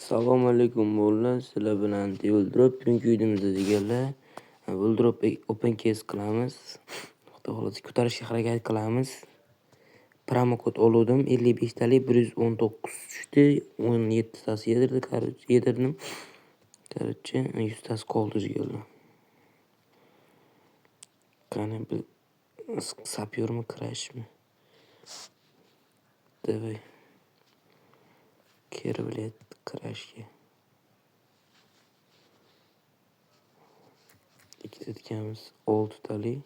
Assalomu alaykum bolalar, sizlar bilan Devil Drop. Bugungi videomizda deganlar Devil Drop open case qilamiz. Xudo xohlasa ko'tarishga harakat qilamiz. Promokod oldim, 55 talik 119 tushdi, 17 tasi yedirdi, короче, yedirdim. Короче, 100 tasi qoldi jigarlar. Qani bir sapyormi, krashmi? Давай. Kir, блядь, krashga. Ikkita tikamiz, oltitalik.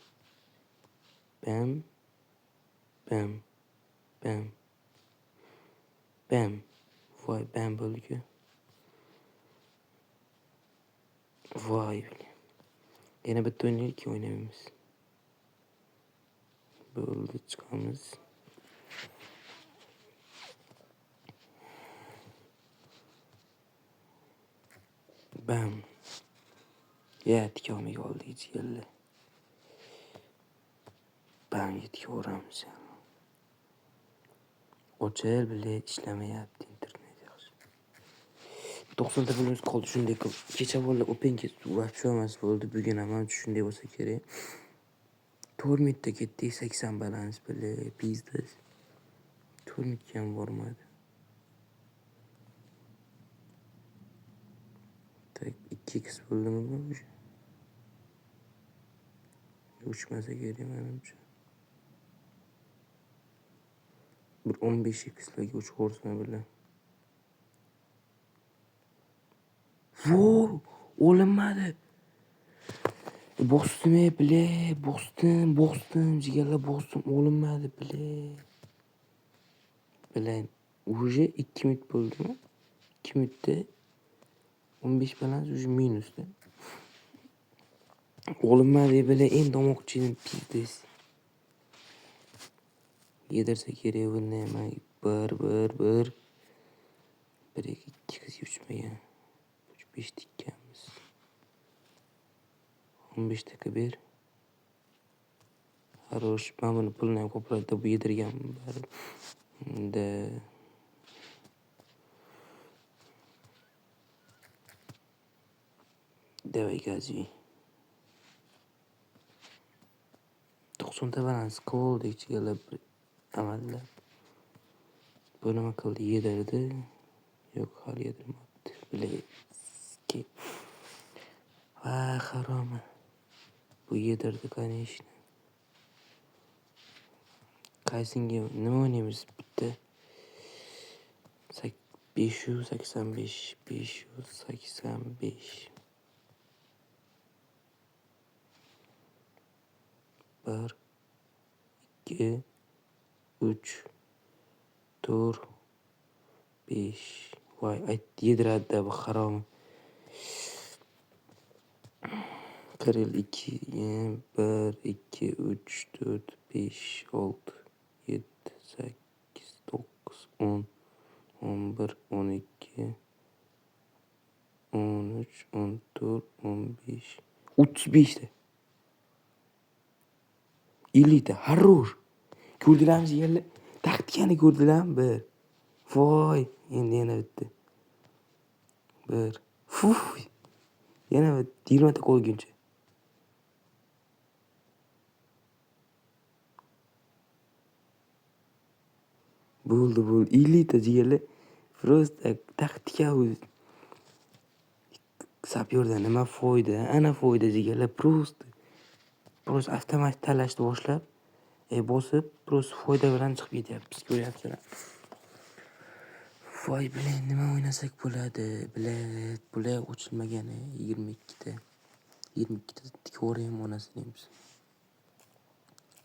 Bam. Bam. Bam. Bam. Voy, bam bo'ldi-ku. Voy, yana bitta o'ynaylik, keyin o'ynamaymiz. Bo'ldi, chiqamiz. Bam. Ya, tikolmay qoldik jigarlar. Bamga tikaveramiz. O'chir, блядь, ishlamayapti internet yaxshi. 90 ta pulimiz qoldi shunday qilib. Kecha bo'ldi open case вообще emas bo'ldi. Bugun ham shunday bo'lsa kerak. 4 minutda ketdik 80 balans, блядь, пиздец. 4 minutga ham bormadi. Так, 2x bo'ldimi bu уже? Uchmasa kerak menimcha. Bir 15xlarga uchaversa bilan. Vo, o'linmadi. Bosdim, bile, bosdim, bosdim, jigarlar bosdim, o'linmadi, bile. Bile, уже 2 minut bo'ldimi? 2 minutda 15 balans уже minusda. O'linmadi, bile, endi olmoqchi edim, pizdes. Yedirsa kerak buni, man 1 1 1 1 2 2 qiz uchmagan. 3 5 tikkanmiz. 15 taka ber. Хорош, men buni pulini ham ko'proq deb yedirganman baribir. Da. Давай gazi. 90 ta balans qildik jigarlar amallab. Bu nima qildi? Yedirdi. Yo'q, hali yedirmabdi. Блядь. Va haromi. Bu yedirdi, конечно. Qaysinga nima o'ynaymiz? Bitta 585, 585. 1 2 3 4 5. Voy, ayt, yediradi-da bu harom. 42, 1 2 3 4 5 6 7 8 9 10 11 12 13 14 15 35 ta. 50 ta. Хорош. Ko'rdilarmi jigarlar? Taktikani ko'rdilarmi? Bir. Voy, endi yana bitta. Bir. Fuf. Yana bitta 20 ta qolguncha. Bo'ldi, bo'ldi. 50 ta jigarlar. Просто taktika o'zi. Sapyorda nima foyda? Ana foyda jigarlar. Просто просто avtomatik tanlashni boshlab, bosib, просто foyda bilan chiqib ketyapmiz, ko'ryapsizlar. Voy, bilan nima o'ynasak bo'ladi? Bilet, bular ochilmagan 22 ta. 22 ta tikaveraymi onasini biz.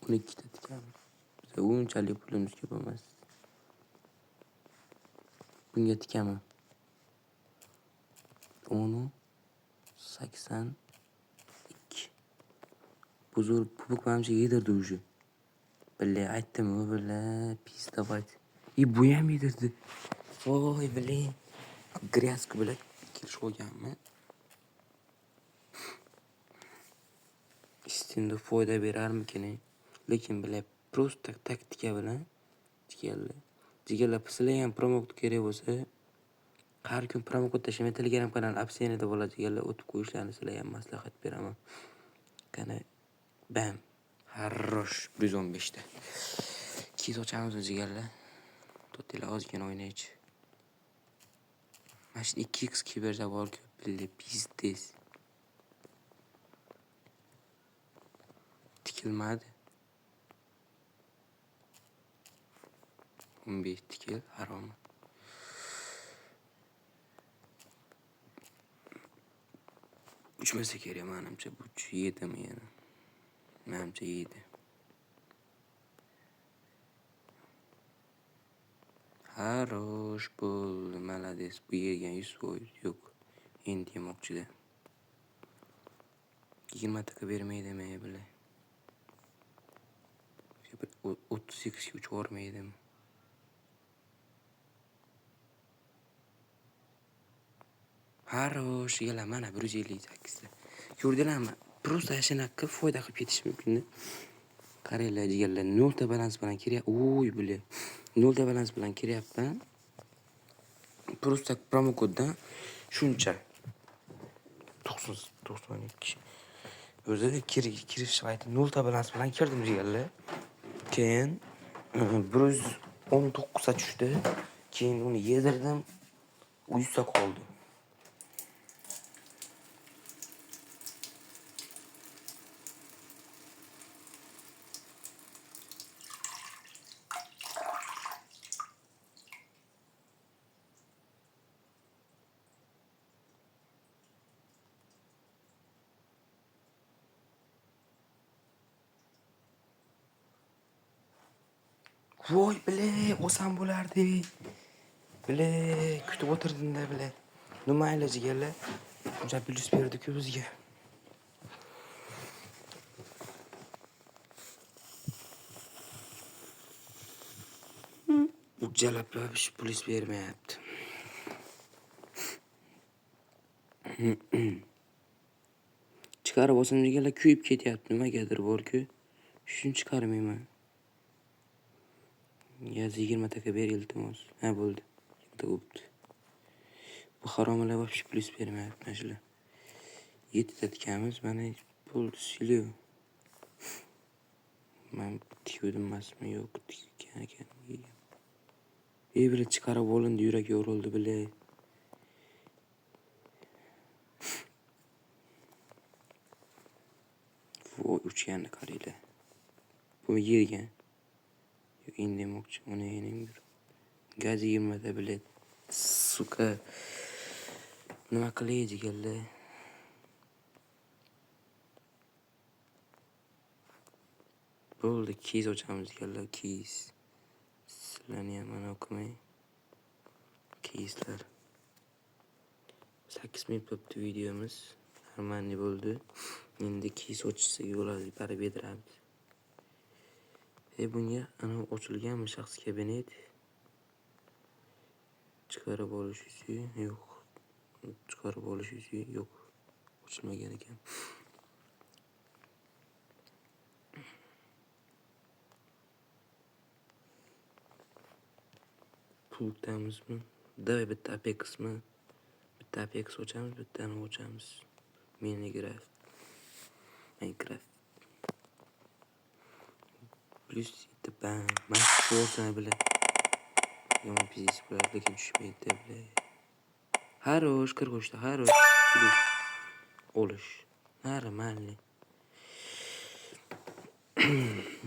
12 ta tikamiz. Biz unchalik pulimiz ko'p emas. Bunga tikaman. 10.82. Bu zo'r pubuk manimcha yedirdi уже. Bile, aytdim-ku, bile, pizdavать. И bu ham yedirdi. Voy, bile. Грязка bilan kelishib olganmi? Istinda foyda berarmikin? Lekin bile, просто taktika bilan jigarlar. Jigarlar, sizlarga ham promokod kerak bo'lsa, Har kun promokod tashlayman. Telegram kanal описание da bo'ladi jigarlar. O'tib qo'yishlarini sizlarga ham maslahat beraman. Qani bam. Хорош 115 ta. Keys ochamiz jigarlar. To'rtlar ozgina o'ynaychi. Mana shu 2x bersa bor-ku, bille pizdes. Tikilmadi. 15 tikil harom. Uchmasa kerak menimcha, bu yedimi yana. Menimcha yedi. Хорош bo'ldi, молодец. Bu yerga 100% yo'q. Endi yemoqchida. 20 taka bermaydimi, bile. 38 ga uchib yubormaydimi? Хорош, yala mana 158 ta. Ko'rdinglarmi? Просто shunaqa foyda qilib ketish mumkin. Qaranglar jigarlar, 0 ta balans bilan kiryapman. Uy, bile. 0 ta balans bilan kiryapman. Просто promokoddan shuncha. 92. O'zida kirish payti 0 ta balans bilan kirdim jigarlar. Keyin 119 ta tushdi. Keyin uni yedirdim. 100 ta qoldi. Voy bile, o'sam bo'lardi. Bile, kutib o'tirdim-da bile. Nima mayli jigarlar. Shuncha plyus berdi-ku bizga. Bu jalablar shu plyus bermayapti. Chiqarib olsam jigarlar kuyib ketyapti. Nimagadir bor-ku. Shuni chiqarmayman. Gaz 20 taka ber iltimos. Ha bo'ldi. 20 taka bo'pti. Bu haromilar вообще plyus bermayapti mana shular. 7 ta tikamiz. Mana bo'ldi, siliv. Men tikuvdim emasmi? Yo'q, tikkan ekan. Ey, bile chiqarib olindi, yurak yorildi bile. Voy, uchganni qaranglar. Bu yerga. Endi demoqchi, uni ening bir. Gaz 20 ta bile. Suka. Nima qilay jigarlar? Bo'ldi, keys ochamiz jigarlar, keys. Sizlarni ham mana o'qimay. Keyslar. 8 minut bo'pti videomiz. Нормальный bo'ldi. Endi keys ochsak bo'ladi, baribir yediramiz. Bunga ana ochilganmi shaxs kabinet? Chiqarib olish uchun yo'q. Chiqarib olish uchun yo'q. Ochilmagan ekan. Pultamizmi? Давай bitta Apexmi? Bitta Apex ochamiz, bittani ochamiz. Minecraft. Minecraft. Plyus yetti bam. Mana shu olsana bile. Yomon pizis bo'ladi, lekin tushmaydi bile. Хорош, 43 ta, хорош. Plyus olish. Нормальный.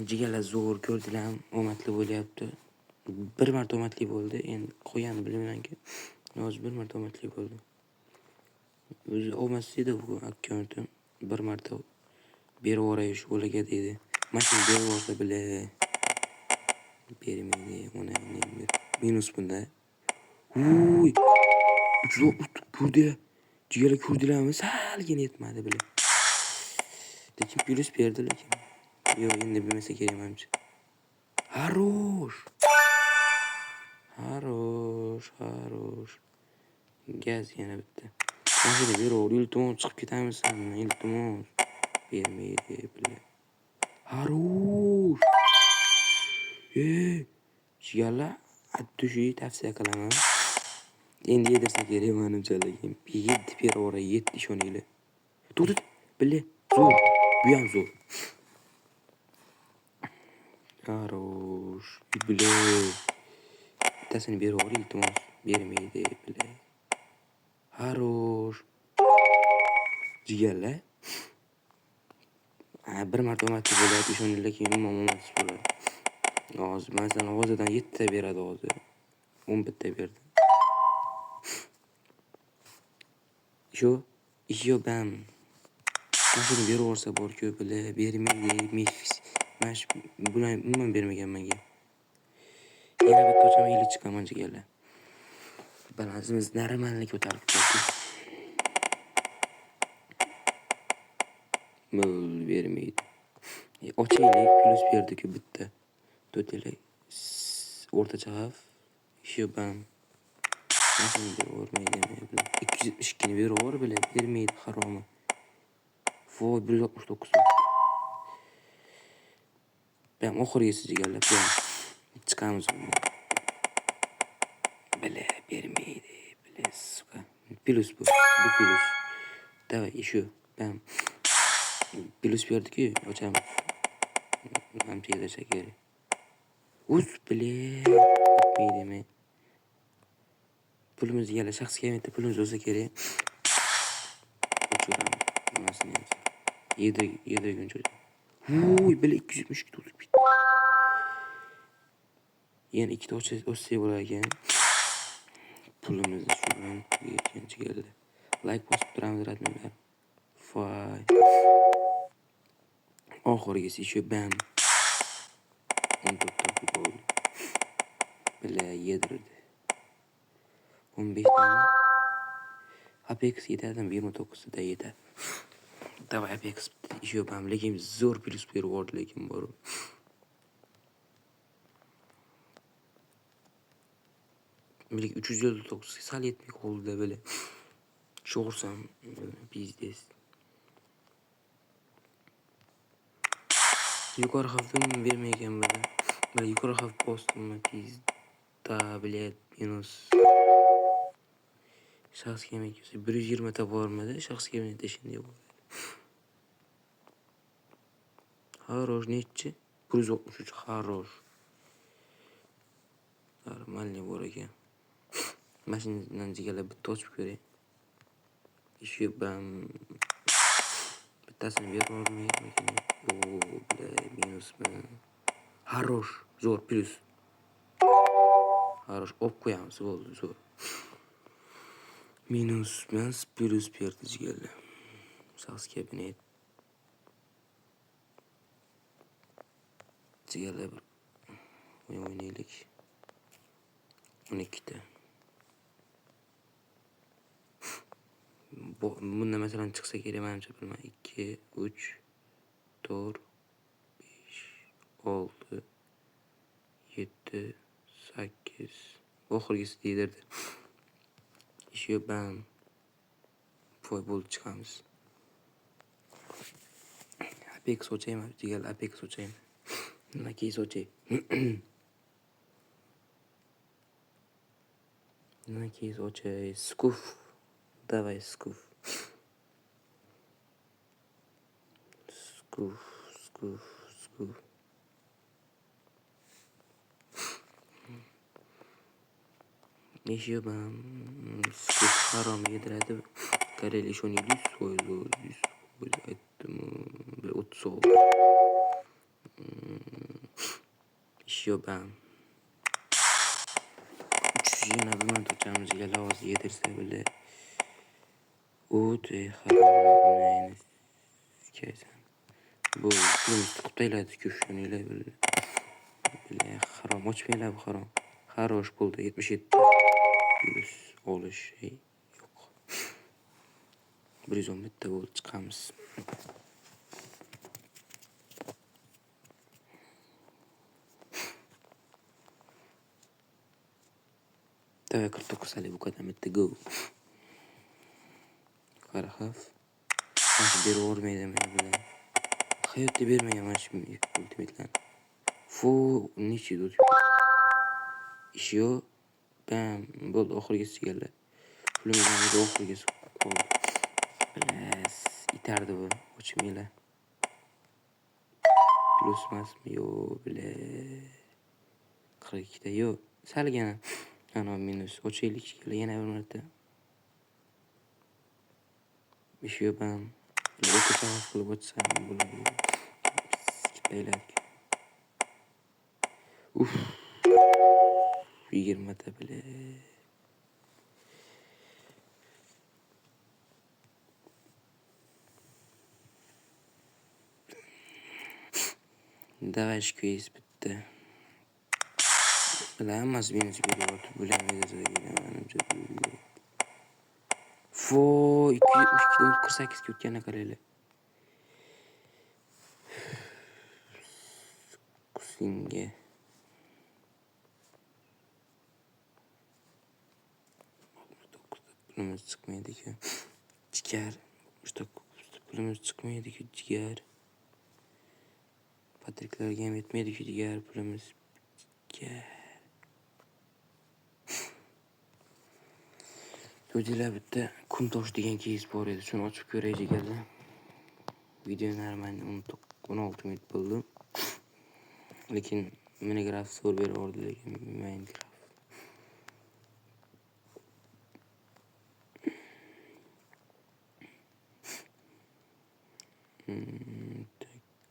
Jigarlar zo'r ko'rdinglar, omadli bo'lyapti. Bir marta omadli bo'ldi. Endi qolganini bilmaymanki. Hozir bir marta omadli bo'ldi. O'zi olmas edi bu akkauntim. Bir marta berib yuboray shu bolaga deydi. Mana shuni berib yuborsa bile. Bermaydi, uni minus bunda. Uy! 360 ko'rdi. Jigarlar ko'rdilarmi? Salgina yetmadi bile. Lekin plyus berdi lekin. Yo'q, endi bilmasa kerak menimcha. Хорош. Хорош, хорош. Gaz yana bitta. Mana shuni beraver, iltimos chiqib ketamiz, iltimos. Bermaydi, bile. Хорош. Jigarlar, от души tavsiya qilaman. Endi yedirsa kerak menimcha, lekin 7 berib yuboradi, 7 ishoninglar. To'xtat, bile, zo'r. Bu ham zo'r. Хорош. Bile. Bittasini berib yubor, iltimos. Bermaydi, bile. Хорош. Jigarlar. Ha, bir marta omadsiz bo'ladi, ishoninglar, keyin umuman omadsiz bo'ladi. Hozir masalan hozirdan 7 ta beradi hozir. 11 ta berdi. Shu еще bam. Mana shuni berib yuborsa bor-ku, bile, bermaydi, mifs. Mana shu buni umuman bermagan menga. Yana bitta ochaman, ili chiqaman jigarlar. Balansimiz нормально ko'tarilib ketdi. Bo'ldi, bermaydi. Ochaylik, plyus berdi-ku bitta. To'rtalik. O'rtacha xavf. Еще bam. Mana shuni berib yubormaydi, 272 ni berib yubor, bile, bermaydi haromi. Voy, 169. Bu ham oxirgisi jigarlar, bu ham chiqamiz bundan. Bile, bermaydi, bile, сука. Plyus bu, bu plyus. Давай, еще, bam. Plyus berdi-ku, ochamiz. Manimcha yedirsa kerak. Uz, bile, o'tmaydimi? Pulimiz yana shaxsiy kabinetda pulimiz bo'lsa kerak. O'chiramiz. Nimasini ham. Yedirguncha. Voy, bile 272 o'tib ketdi. Yana ikkita ochsak bo'lar ekan. Pulimizni shu bilan tugagancha keldi. Like bosib turamiz, родной lar. Voy. Oxirgisi еще bam. 14 ta pul bo'ldi. Bile yedirdi. 15 tami? Apex yetadimi? 29 da yetadi. Давай Apex еще bam, lekin zo'r plyus berib yubordi lekin borib. Lekin 359 ga sal yetmay qoldi bile. Tushursam, пиздец. Yuqori xavf umuman bermaygan bile. Bile yuqori xavf bosdimmi, пизда, блядь, minus. Shaxs kabinetga kelsa 120 ta bormidi? Shaxs kabinetda shunday bo'ladi. Хорош, nechi? 163, хорош. Нормальный bor ekan. Mana shundan jigarlar bitta ochib ko'ray. Еще bam. Bittasini berib yubormaymikin? Yo'q, бля, minusmi? Хорош, zo'r, plyus. Хорош, olib qo'yamiz, bo'ldi, zo'r. Minus emas, plyus berdi jigarlar. Shaxs kabinet. Jigarlar bir o'yin o'ynaylik. 12 ta. Bunda masalan chiqsa kerak menimcha, bilmayman. 2, 3, 4, 5, 6, 7, 8. Oxirgisi yedirdi. Еще bam. Voy, bo'ldi, chiqamiz. Apex ochaymi? Jigarlar, Apex ochaymi? Nima keys ochay? Nima keys ochay? Skuf. Давай, skuf. Skuf, skuf, skuf. Еще bam. Skuf harom yediradi. Karel ishoninglar, 100%, 100% aytdim. 36. Еще bam. 3 yana bir marta ochamiz, jigarlar, hozir yedirsa bile. O't, ey harom, sikaysan. Bu pulimizni tiqib tashladi-ku, shuninglar bile. Bile, harom, ochmanglar bu harom. Хорош bo'ldi, 77. Plyus olish, ey, yo'q. 111 ta bo'ldi, chiqamiz. Давай 49 talik bu qadam bitta go. Yuqori xavf. Mana shu berib yubormaydimi bilan. Hayotda bermagan mana shu ultimatelarni. Fu, necha o'tib. Еще Bam, bo'ldi, oxirgisi jigarlar. Pulimiz oxirgisi qoldi. Bilas, itardi bu. Ochmanglar. Plyus emasmi? Yo'q, bile. 42 ta yo'q. Salgina. Ana minus. Ochaylik jigarlar yana bir marta. Ish yo'q ham. O'rtacha qilib ochsam bo'ladi. Sikitlaylik. Uf. 20 ta bile. Давай keys bitta. Bular hammasi minus beryapti. Bular ham manimcha. Fo 272 dan 48 ga o'tganini qaranglar. Kusinga. Pulimiz chiqmaydi-ku. Jigar. 69 pulimiz chiqmaydi-ku, jigar. Patriklarga ham yetmaydi-ku, jigar pulimiz. Jigar. Do'dilar bitta Kumtosh degan keys bor edi. Shuni ochib ko'ray jigarlar. Video normal 16 minut bo'ldi. Lekin Minecraft zo'r berib yubordi, lekin Minecraft.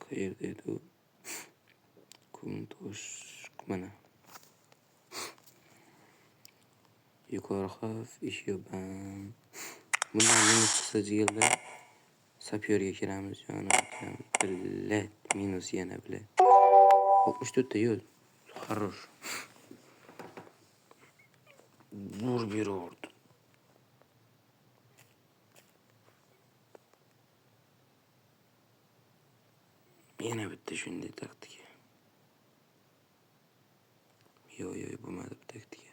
Qayerda edi u? Kumtosh mana. Yuqori xavf, ish yo'q. Bundan minus chiqsa jigarlar sapyorga kiramiz, yonib kiramiz. Billat, minus yana bilan. 64 ta yo'q. Хорош. Zo'r berordi. Yana bitta shunday taktika. Yo'q, yo'q, bo'lmadi bu taktika.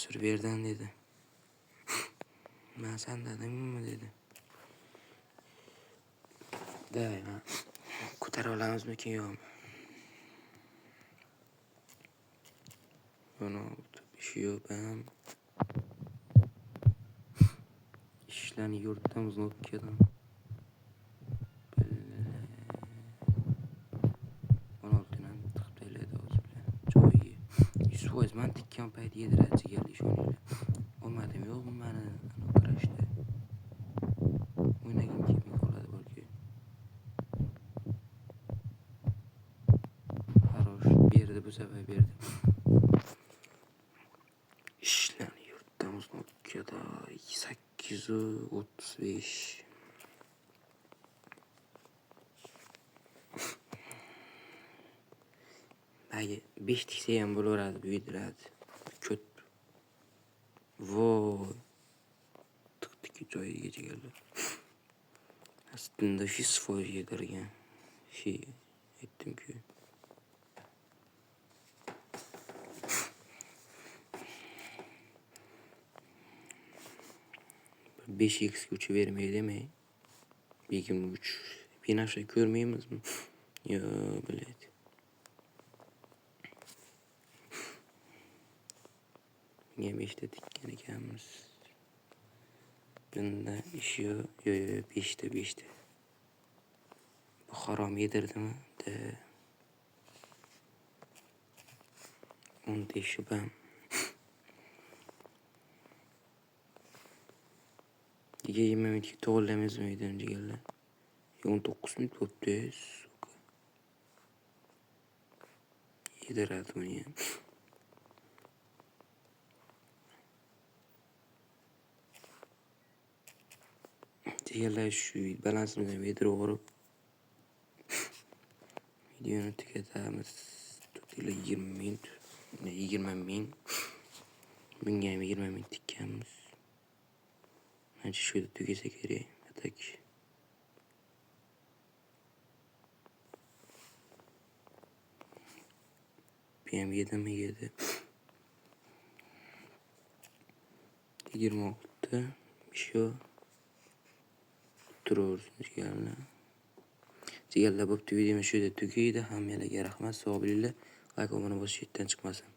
Surberdan dedi. Men sen dedimmi dedi. Davay, man ko'tara olamizmikin yo'qmi? 16 ish yo'q ham. Ishlarni yuritamiz Nokia'dan. 16 dan tiqib tashlaydi hozir bilan. Joyiga. 100% man tikkan payt yediradi jigarli, ishoninglar. Omadim yo'qmi mani kurashda? O'ynagim kelmay qoladi balki. Хорош, berdi bu safar berdi. Ishlarni yuritamiz Nokia'da 835. Hagi 5 tiksa ham bo'laveradi, bu yediradi. Ko't. Voy. Tiqdiki joyiga jigarlar. Aslida 100% yedirgan. Shi aytdim-ku. Besh x ga uchavermaydimi? 23. Binafsha ko'rmaymizmi? Yo, блядь. Bunga 5 ta tikkan ekanmiz. Bunda ish yo'q. Yo'q, yo'q, 5 ta, 5 ta. Bu harom yedirdimi? Da. 10 ta ishi bam. Nega 20 minutga to'g'rilaymizmi videoni jigarlar? 19 minut bo'pti, сука. Yediradi buni ham. Jigarlar shu balansimizni ham yedirib yuborib videoni tugatamiz. To'rtlar 20 minut, 20 ming. Bunga ham 20 ming tikkanmiz. Ancha shu yerda tugasa kerak. Atak. Bu ham yedimi? Yedi. 26. Shu turaversin jigarlar. Jigarlar bo'pti, videomiz shu yerda tugaydi. Hammalarga rahmat, sog' bo'linglar. Like obuna bosish chetdan chiqmasin.